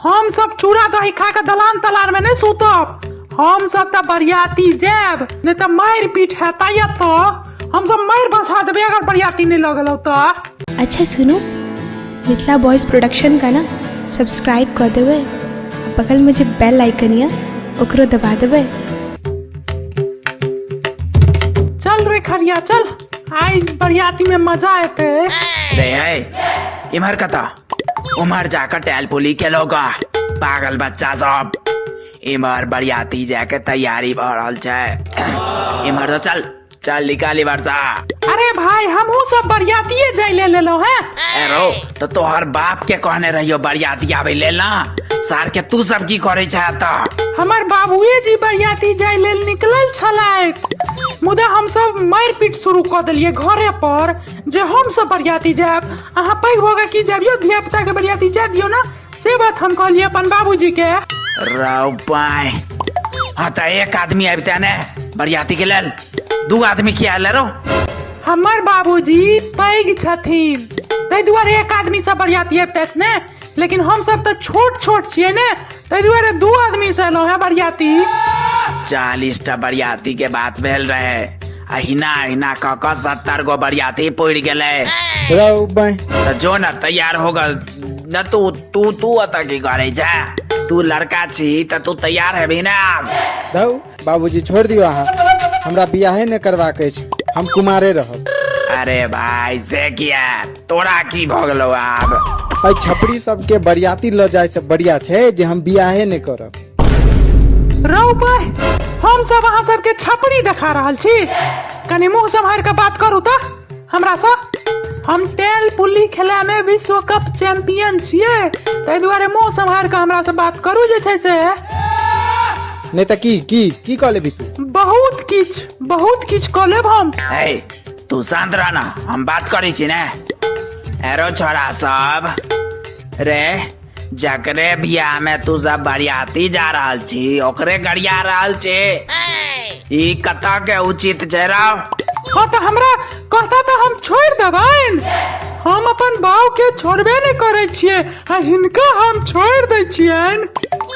हम सब चूड़ा दही खा के दलान तलान में नहीं सुतब। हम सब तऽ बरियाती जायब, नहीं तऽ मारि पीट हेतै एतऽ। हम सब मारि बसा देबै अगर बरियाती नहीं लऽ गेलौ तऽ। अच्छा सुनू, मिथिला बॉयज प्रोडक्शन का ना सब्सक्राइब कऽ देबै, आ बगल में जे बेल आइकन यऽ ओकरो दबा देबै। चल रे खरिया चल, आइ बरियाती में मजा एतै। रे है इम्हर कतऽ, उम्हर जाकर टैल पुली के लोग पागल बच्चा सब। इम्हर बरियाती जाके तैयारी भऽ रहल छै, इम्हर तो चल चल निकाल इम्हर सा। अरे भाई हमहूँ सब बरियातिये जाय ले लेलहुँ हैं। एरो तो तोहर बाप के कहने रहियो बरियाती आबै लेल ना, सार के तू सब की करै छै एतऽ? हमर बाबुए जी बरियाती जाय लेल निकलल छलथि, मुदा हम सब मारि पीट शुरू कऽ देलियै घरे पर जे हम सब बरियाती जायब, अहाँ पैघ भऽ कऽ की जायब यौ, धिया पुता के बरियाती जाय दियौ ना, से बात हम कहलियै अपन बाबूजी के। रौ पाय, हाँ तऽ एक आदमी आबिते ने बरियाती के लेल, दू आदमी किया आयल रौ? हमर बाबूजी पैघ छथिन ताहि दुआरे एक आदमी से बरियाती अबितथि ने, लेकिन हम सब तऽ छोट छोट छियै ने, ताहि दुआरे दू आदमी से एलहुँ हेँ बरियाती। 40 टा बरियाती के बात भेल रहे, अहिना अहिना कऽ कऽ 70 गो बरियाती पुरि गेलै। रौ बाँहि। तऽ जो ने तैयार हो गेल न तू, तू तू ओतऽ की करै छै? तू लड़का छी तऽ तू तैयार हेबही ने आब। धौ बाबूजी छोड़ि दियौ अहाँ, हमरा बियाहे नहि करबाक अछि, हम कुमारे रहब। अरे भाई से किया, तोरा की भऽ गेलौ आब? एहि छपरी सबके बरियाती लऽ जाय से बढ़िया छै जे हम बियाहे नहि करब। रौ बाह, हम सब अहाँ सबके छपरी देखा रहल छी, कनि मुँह सम्हारि कऽ बात करू तऽ हमरा सँ। हम टेल पुल्ली खेला में विश्व कप चैंपियन छियै, ताहि दुआरे मुँह सम्हारि कऽ हमरा सँ बात करू जे छै से। नहि तऽ की की की कऽ लेबही तू? बहुत किछु, बहुत किछु कऽ लेब हम। हे तू शांत रह ना, हम बात करै छी ने। एरो छोड़ा सब रे, जकरे बियाह में तू सब बरियाती जा रहल छी ओकरे गरिया रहल छी, ई कतऽ के उचित छै रौ? हाँ तऽ हमरा कहता तऽ हम छोड़ि देबनि, हम अपन बाप के छोड़बे नहि करै छियै आ हिनका हम छोड़ि दै छियनि।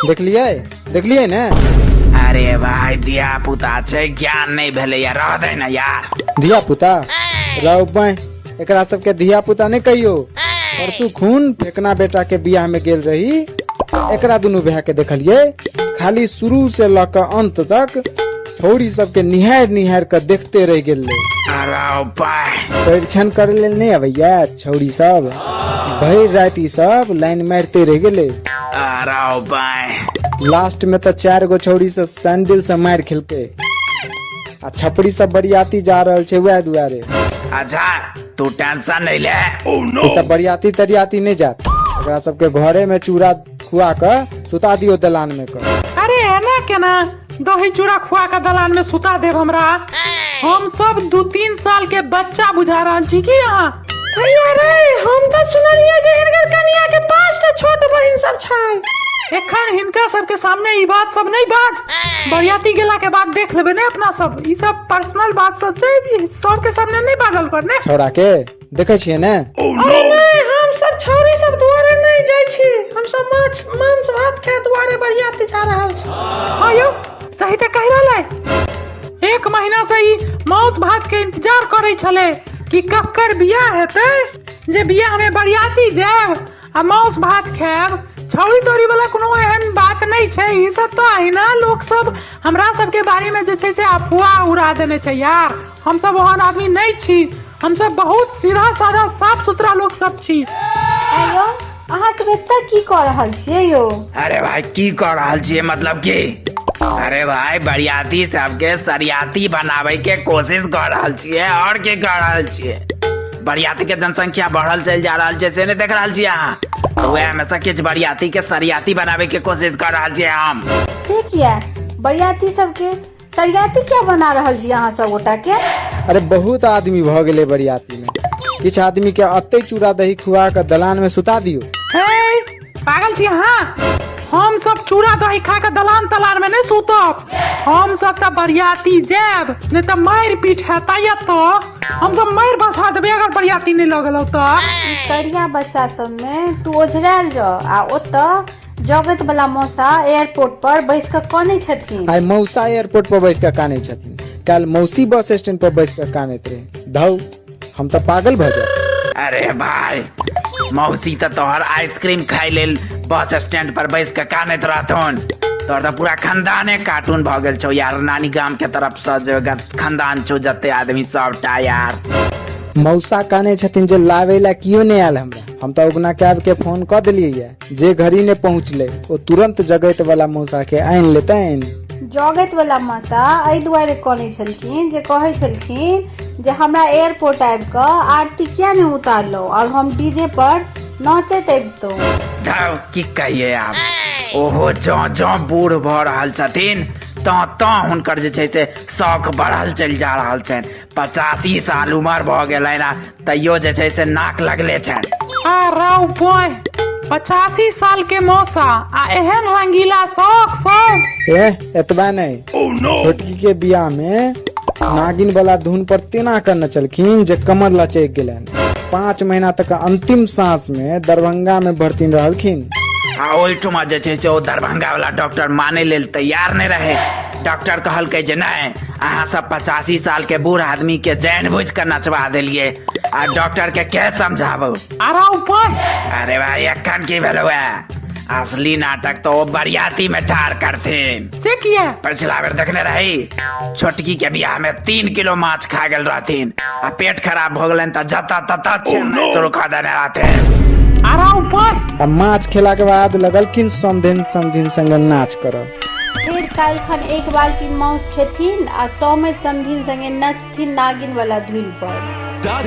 देखलियै, देखलियै ने? अरे भाई धिया पुता छै, ज्ञान नहि भेलैया, रह दे ना यार। धिया पुता? रौ बाँहि, एकरा सबके धिया पुता नहि कहियौ। परसू खून फेकना बेटा के बियाह में गेल रही तऽ एकरा दुनू भाय के देखलियै, खाली शुरू से लऽ कऽ अंत तक छौड़ी सबके निहारि निहारि कऽ देखते रहि गेल रहे। अरे बाँहि। परिछन करे लेल नहि अबैया छौड़ी सब, भरि राति ई सब लाइन मारिते रहि गेलै। अरे बाँहि। लास्ट में तऽ 4 गो छौड़ी से सैंडल से मारि खेलकै, आ छपरी सब बरियाती जा रहल छै वएह दुआरे। अच्छा तू टेंशन नहीं ले। ई सब बरियाती तरियाती नहीं जात, एकरा सबके घरे में चूड़ा खुआ कऽ सुता दियौ दलान में कऽ। अरे एना केना दही चूड़ा खुआ कऽ दलान में सुता देब हमरा? हम सब 2-3 साल के बच्चा बुझा रहल छी की अहाँ? अरे अरे हम तऽ सुनलियै जे हिनकर कनिया के 5टा छोट बहिन सब छै। एखन हिनका सबके सामने ई बात सब नहीं बाज, बरियाती गेला के बाद देख लेबै ने अपना सब, ई सब पर्सनल बात सब छै, ई सबके सामने नहीं बाजल कर ने। छौड़ा के देखै छियै ने? अरे नहीं, हम सब छौड़ी सब दुआरे नहीं जाइ छी, हम सब माछ मांस भात खाय दुआरे बरियाती जा रहल छी। हाँ यौ सही तऽ कहि रहल है, 1 महीना से ई मांस भात के इंतजार करै छलै कि ककर बियाह हेतै जे बियाह में बरियाती जायब आ मांस भात खायब। छौड़ी तौड़ी वाला कोनो एहन बात नहीं छै, ई सब तऽ अहिना लोक सब हमरा सबके बारे में जे छै से अफवाह उड़ा देने छै यार। हम सब ओहन आदमी नहीं छी, हम सब बहुत सीधा साधा साफ सुथरा लोक सब छी। आँय यौ, अहाँ सब एतऽ की कऽ रहल छियै यौ? अरे भाई की कऽ रहल छियै मतलब की? अरे भाई बरियाती सबके सरियाती बनाबै के कोशिश कऽ रहल छियै, और की कऽ रहल छियै? बरियाती के जनसंख्या बढ़ल चलि जा रहल छै से नहि देख रहल छियै अहाँ? तऽ वएह में से किछु बरियाती के सरियाती बनाबै के कोशिश कऽ रहल छियै हम। से किया? बरियाती सबके सरियाती किया बना रहल छी अहाँ सब गोटा के? अरे बहुत आदमी भऽ गेलै बरियाती में, किछु आदमी के अतै चूड़ा दही खुआ कऽ दलान में सुता दियौ। हे पागल छी अहाँ? हम सब चूड़ा दही खा कऽ दलान तलान में नहीं सुतब, हम सब तऽ बरियाती जायब, नहीं तऽ मारि पीट हेतै एतऽ, हम सब मारि बसा देबै अगर बरियाती नहीं लऽ गेलौ तऽ। ई करिया बच्चा सब में तू ओझरायल रह आ ओतऽ जगत वाला मौसा एयरपोर्ट पर बैस कऽ कनै छथिन। आइ मौसा एयरपोर्ट पर बैस कऽ कानै छथिन, काल्हि मौसी बस स्टैंड पर बैस कऽ कानैत रहे। धौ, हम तऽ पागल भऽ जायब। अरे भाई, मौसी तऽ तोहर आइसक्रीम खाइ लेल बस स्टैंड पर बैस के कानैत रहथुन। तोहर तऽ पूरा खानदाने कार्टून भऽ गेल छौ यार। नानी गाम के तरफ से जे खानदान छौ, जते आदमी सबटा यार। मौसा कानै छथिन जे लाबै ला कियो नहि आयल हमरा। हम तऽ उगना कैब के फोन कऽ देलियै ये, जे घड़ी नहि पहुँचलै ओ तुरंत जगैत वाला मौसा के आनि लेतनि। जगैत वाला मौसा एहि दुआरे कनै छलखिन जे कहै छलखिन जे हमरा एयरपोर्ट आबि कऽ आरती किया नहि उतारलहुँ और हम डीजे पर नाचैत अबितहुँ। धौ, की कहियै आब, ओहो जँ जँ बूढ़ भऽ रहल छथिन तँ तँ हुनकर जे छै से शौक बढ़ल चलि जा रहल छनि। 85 साल उमर भऽ गेलनि आ तैयो जे छै से नाक लगले छनि। आ रौ बोय, 85 साल के मौसा आ एहन रंगीला शौक सब। ए एतबा नहि, छोटकी के बियाह में नागिन वाला धुन पर तेना कर नचलखिन जे कमर लचकि गेलनि। 5 महीना तक अंतिम सांस में दरभंगा में भर्ती रहलखिन। आ ओहिठुमा जे छै से ओ दरभंगा वाला डॉक्टर मानै लेल तैयार नहि रहे। डॉक्टर कहलकै जे नहि, अहाँ सब 85 साल के बूढ़ आदमी के जानि बुझि कऽ नचवा देलियै। आ डॉक्टर के के समझाबू? अरे ऊपर। अरे भाई, एखन की भेलौ है? असली नाटक तो ओ बरियाती में ठार करथिन। से किया? पिछला बेर देखने रही, छोटकी के बियाह में 3 किलो माछ खा गेल रहथिन आ पेट खराब भऽ गेलनि तऽ जतऽ ततऽ छेनाइ शुरू कऽ देने रहथिन। अरे ऊपर। आ माछ खेला के बाद लगलखिन समधिन समधिन संगे नाच करऽ। फेर काल्हिखन 1 बाल्टी माउस खेथिन आ सौमैत समधिन संगे नचथिन नागिन वाला धुन पर। अहाँ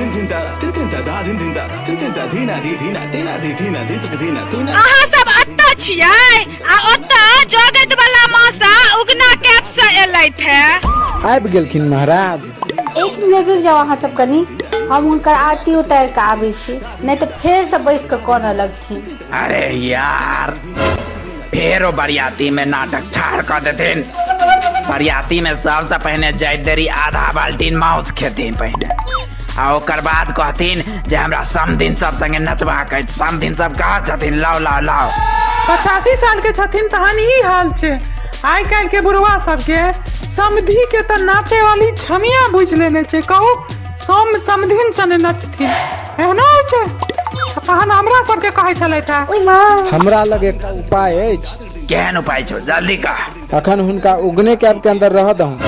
सब एतऽ छियै आ ओतऽ जगत वाला मौसा उगना कैब से एलथि है। आबि गेलखिन महाराज। 1 मिनट रुकि जाउ अहाँ सब कनी, हम हुनकर आरती उतारि कऽ आबै छी, नहि तऽ फेर से बैस कऽ कानऽ लगथिन। अरे यार, फेर ओ बरियाती में नाटक ठाढ़ कऽ देथिन। बरियाती में सबसे पहिने जाइत देरी आधा बाल्टीन माउस खेथिन पहिने, आ ओकर बाद कहथिन जे हमरा समधिन सब संगे नचबाक अछि। समधिन सब कहत छथिन लाउ लाउ लाउ। 85 साल के छथिन तहन ई हाल छै। आइ काल्हि के बुढ़वा सबके समधि के तऽ नाचे वाली छमिया बुझि लेने छै। कहू समधिन सने नचथिन, एहनो होइ छै? तहन हमरा सबके कहै छलथि है। हमरा लग एकटा उपाय अछि। केहन उपाय छौ? जल्दी कह। अखन हुनका उगने कैब के अंदर रह दहूँ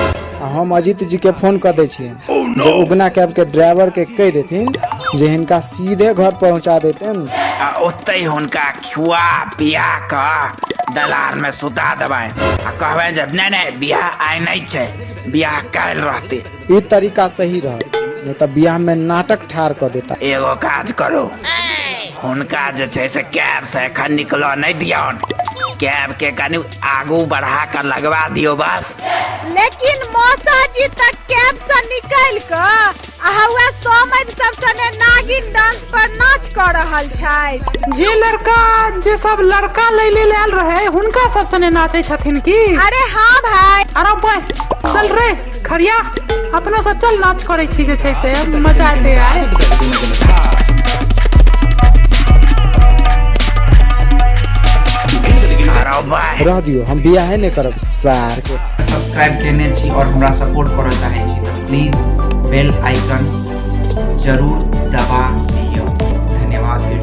आ हम अजीत जी के फोन कऽ दै छियनि जे उगना कैब के ड्राइवर के कहि देथिन जे हिनका सीधे घर पहुंचा देतनि। आ ओतहि हुनका खुआ पिया कऽ दलान में सुता देबै आ कहबै जे नहि नहि, बियाह आइ नहि छै, बियाह काल्हि रहतै। ई तरीका सही रहत, नहि तऽ बियाह में नाटक ठाढ़ कऽ देता। एगो काज करू, हुनका जे छै से कैब से एखन निकलऽ नहि दियौन, कैब के कनि आगू बढ़ा कऽ लगवा दियौ बस। लेकिन मौसा जी तऽ कैब से निकलि कऽ आ हौआ सोमैत सब सने नागिन डांस पर नाच कऽ रहल छथि। जे लड़का, जे सब लड़का लै लेल आयल रहे हुनका सब सने नाचै छथिन की? अरे हाँ भाई। अरे बॉय, चल रे खरिया, अपनो सब चल नाच करै छी जे छै से मजा एतै आइ। अरे बॉय, रह दियौ, हम बियाहे नहि करब सार के। सब्सक्राइब केने छी और हमरा सपोर्ट करऽ चाहै छी तऽ प्लीज बेल आइकन जरूर दबा दियौ। धन्यवाद। वीडियो